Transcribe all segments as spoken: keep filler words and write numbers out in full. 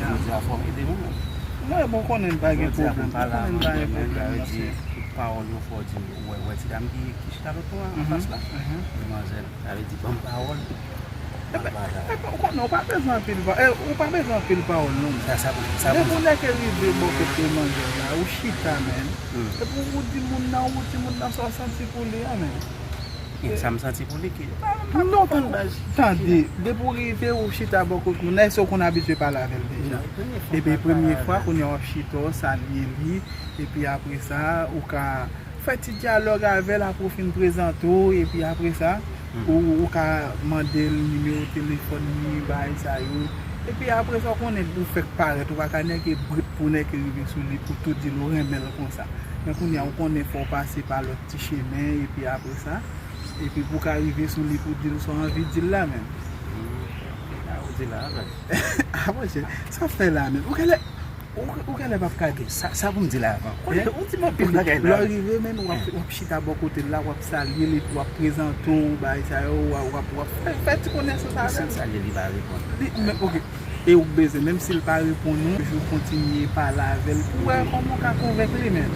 Jodi a fò m ede nou menm. Non, e bon, konnen m pa gen pwoblèm. Konnen m pa gen pwoblèm, paske tout pawòl yo fò di m, ou wè, wè ti dam ki, ki chita lòt bò a, anfas la. Demwazèl, sa vle di ban m pawòl. Epi, epi, ou konnen, ou pa bezwen anpil pa-, eh, ou pa bezwen anpil pawòl, non. Sa, sa pou, sa pou. Depi w nèk rive bò kote manzè la, ou chita, menm. Epi ou di moun nan, ou di moun nan sa w santi pou li a, menm. Sa m santi pou li ki. Non, tande, tande. Depi w rive, ou chita bò kote moun nan, èske w konn abitye pale avè l deja? Epi premye fwa, kounye a w ap chita, w salye li, epi apre sa, ou ka fè ti dyalòg avè l, apre w fin prezante w, epi apre sa, ou, ou ka mande l nimewo telefòn li, bagay sa yo. Epi apre sa, w konnen ou fèk parèt, ou pa ka nèke brit pou nèke rive sou li pou tou di l ou renmen l konsa. Men kounye a, ou konnen fò w pase pa lòt ti chemen, epi apre sa, epi pou w ka rive sou li pou di l sa w anvi di l la menm. Sa ou di la, avè. Ah, monchè, sa w fè la menm? Ou genlè, ou, ou genlè p ap ka gen. Sa, sa pou m di la avan? Ou di m anpil bagay la. Lè w rive, menm, w ap, w ap chita bò kote l la, w ap salye l, epi w ap prezante w, bagay sa yo, w ap, w ap, w ap fè, fè ti konesans avè l. Si m salye l, li pa reponn. Li, men, ok. E ou bezwen, menm si l pa reponn ou, toujou kontinye pale avè l pou wè kòman w ka konvenk li menm.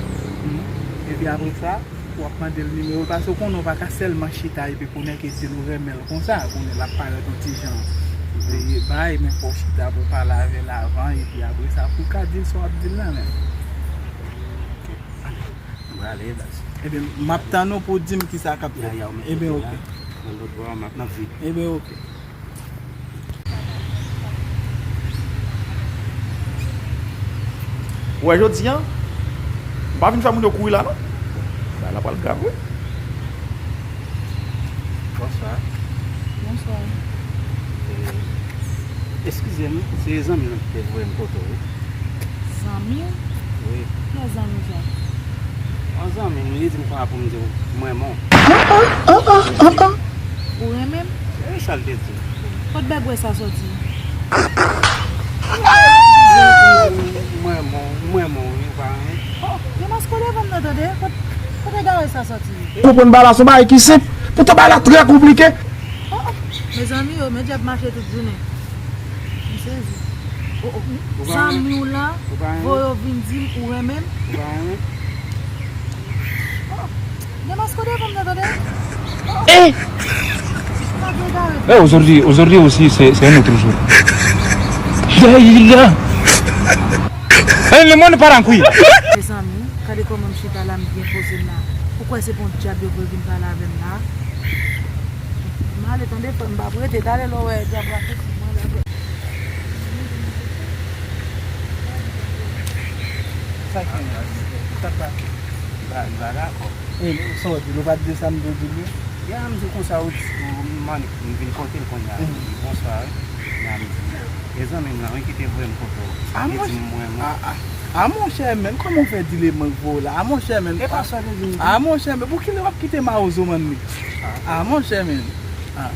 Epi apre sa, w ap mande l nimewo l, paske w konnen w pa ka sèlman chita epi pou nèg di l ou renmen l konsa, konnen l ap parèt yon ti jan, e, bay, men fò w chita pou w pale avè l avan, epi apre sa, pou w ka di l sa w ap di l la menm. Ok, ale. M prale, baz. Ebyen, m ap tann ou pou w di m kisa k ap fèt. Ebyen, ok. Nan lòt bò a, m ap nan vit. Ebyen, ok. Ou wè jodi a, m pa vin fè moun yo kouri la non. Bagay la pral grav wi. Bonswa. Bonswa. E, eskize m, se zanmi nou ki te voye m kote w wi. Zanmi w? Wi. Kiyès zanmi w sa? Yon zanmi m, li di m konsa pou m di w, m renmen w. Ou renmen m? E sa l te di. Kot bègwè sa soti? M renmen w, m renmen w wi, ou pa renmen? Oh, gen maske w devan m nan tande. Kot, kot egare sa soti? Konprann bagay la se yon bagay ki senp. Poutan bagay la trè konplike. Oh, oh. Mezanmi yo, men dyab mache tout jounen. M sezi. Oh, oh. Zanmi w la voye w vin di m ou renmen m. Ou pa renmen? Oh, gen maske w devan m nan tande. Eh! Eh, aujourd'hui, aujourd'hui aussi, c'est, c'est un autre jour. Daïla! Eh, le monde part en couille. Mezanmi, gade kòman m chita la, m byen poze m la. Ou kwè se pou yon dyab yo voye vin pale avè m la? M ale tande, frè m, m p ap rete. Talè lè w wè dyab la soti, mwen la. Sa k gen la? Sa k pase? M pa, m pa dakò. E, sa w di l, ou pa t di sa m te di l yo? Ya, m di konsa, ou di, ou mande m vin kote l kounye a. M di, bonswa, wi. Ya, m di, e zanmi m nan, wi, ki te voye m kote w. Li di m, mwen, mwen. A, a, a, monchè, men, kòman w fè di l e mwen k voye w la? A, monchè, men. E pa sa w te di m. A, monchè, men, pou kilè w ap kite mawozo, man, li? A, monchè, men. A.